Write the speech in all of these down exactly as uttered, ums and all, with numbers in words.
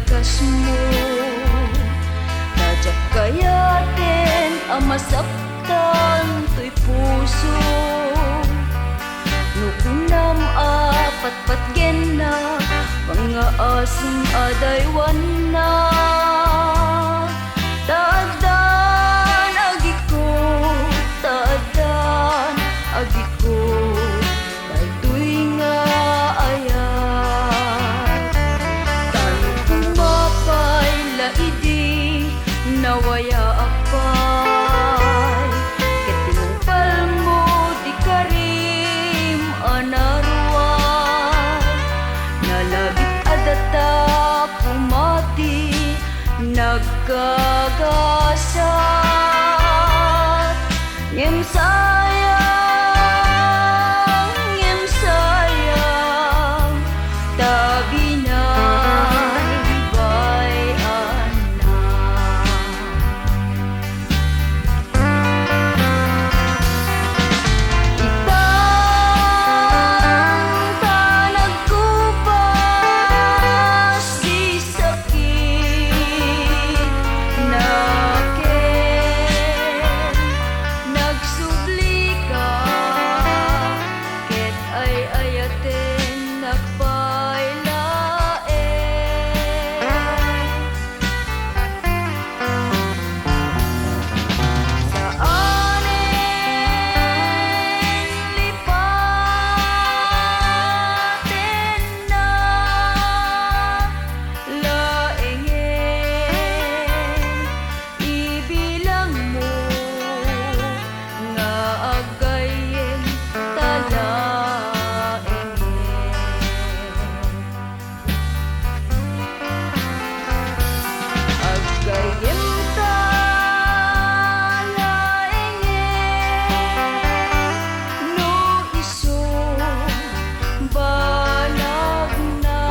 kasmo. Ta diak kayaten a masaktan toy puso. No kunam a patpatgenna, pangngaasem a daywanna. Ta addan agikot, ta addan agikot. Daytoy nga ayat, tan kumapay la idi nawayaak pay, ket tinungpalmo ti karim a naruar. Nalabit a data, pumati, nagkagasat. Ngem sayang, ngem sayang, ta binaybay-anna. Itang ta nagkupas ti sakit naken. Nagsubli ka ket ay-ayatennak pay laeng. Saanen lipatennak laengen. Ibilangmo nga aggayyem ta laengen. Aggayyem ta laengen no isu banagna.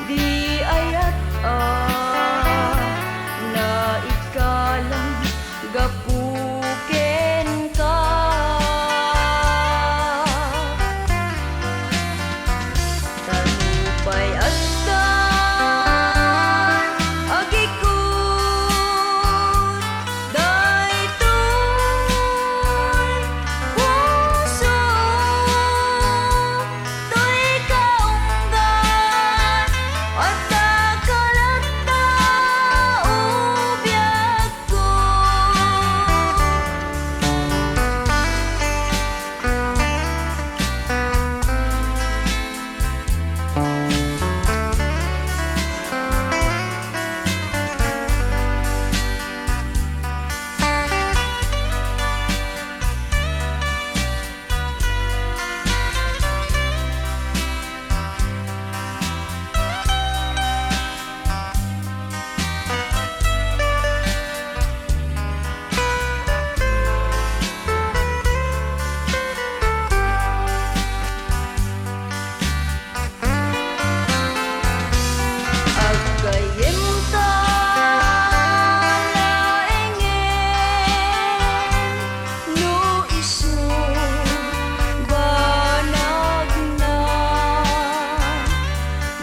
Di ayat a naikalang gapu kenka. Ta nupay addan agikut daytoy puso, toy kaunggan, adda ka latta, o biagko. Aggayyem ta laengen no isu banagna.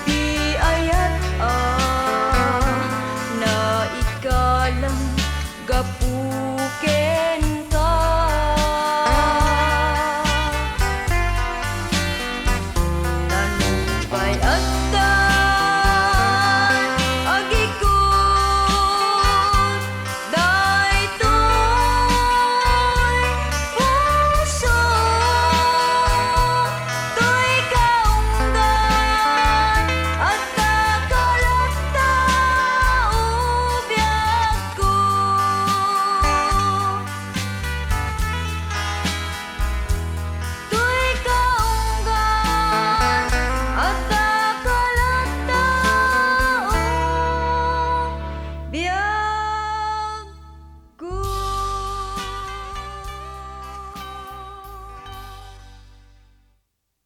Di ayat a naikalang gapu